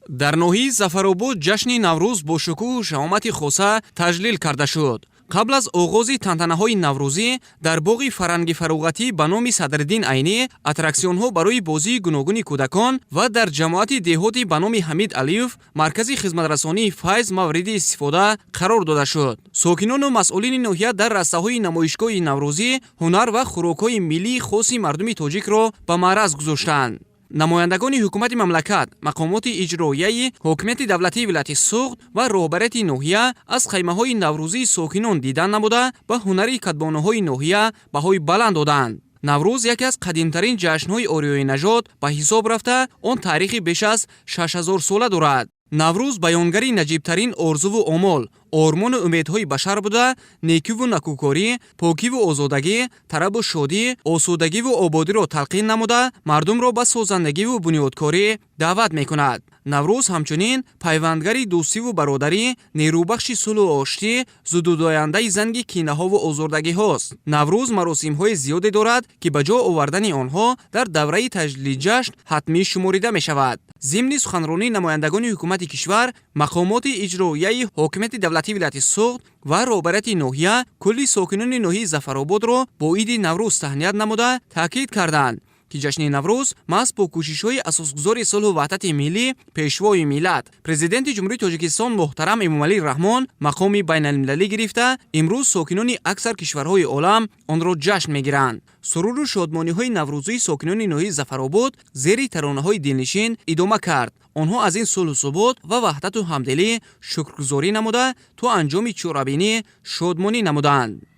Дар ноҳияи Зафаробод ҷашни Наврӯз бо шукӯҳу шаҳомати хоса таҷлил карда шуд. Қабл аз оғози тантанаҳои наврӯзӣ дар боғи фарҳанги фароғатӣ ба номи Садриддин Айнӣ аттраксионҳо барои бозии гуногуни кӯдакон ва дар ҷамоати деҳоти ба номи Ҳамид Алиев маркази хизматрасонии «Файз» мавриди истифода қарор дода шуд. Сокинону масъулини ноҳия дар растаҳои намоишгоҳи наврӯзӣ ҳунар ва хӯрокҳои миллии хоси мардуми тоҷикро ба маъраз гузоштанд. Намояндагони ҳукумати мамлакат, мақомоти иҷроияи ҳокимияти давлатии вилояти Суғд ва роҳбарияти ноҳия аз хаймаҳои наврӯзии сокинон дидан намуда, ба ҳунари кадбонуҳои ноҳия баҳои баланд доданд. Наврӯз яке аз қадимтарин ҷашнҳои ориёинажод ба ҳисоб рафта, он таърихи беш аз 6000 сола дорад. Наврӯз баёнгари наҷибтарин орзуву омол, ормону умедҳои башар буда, некиву накӯкорӣ, покиву озодагӣ, тарабу шодӣ, осудагиву ободиро талқин намуда, мардумро ба созандагиву бунёдкорӣ даъват мекунад. Наврӯз ҳамчунин пайвандгари дӯстиву бародарӣ, нерӯбахши сулҳу оштӣ, зудудояндаи занги кинаҳову озурдагиҳост. Наврӯз маросимҳои зиёде дорад, ки ба ҷо овардани онҳо дар давраи таҷлили ҷашн ҳатмӣ шуморида мешавад. Зимни суханронии намояндагони ҳукумати кишвар, мақомоти иҷроияи ҳокимияти давлатии вилояти Суғд ва роҳбарияти ноҳия кулли сокинони ноҳияи Зафарободро бо иди Наврӯз таҳният намуда, таъкид карданд, ки ҷашни Наврӯз маҳз бо кӯшишҳои асосгузори сулҳу ваҳдати миллӣ, Пешвои миллат, Президенти Ҷумҳурии Тоҷикистон муҳтарам Эмомалӣ Раҳмон мақоми байналмилалӣ гирифта, имрӯз сокинони аксар кишварҳои олам онро ҷашн мегиранд. Суруру шодмониҳои наврӯзии сокинони ноҳияи Зафаробод зери таронаҳои дилнишин идома кард. Онҳо аз ин сулҳу субот ва ваҳдату ҳамдилӣ шукргузорӣ намуда, то анҷоми чорабинӣ шодмонӣ намуданд.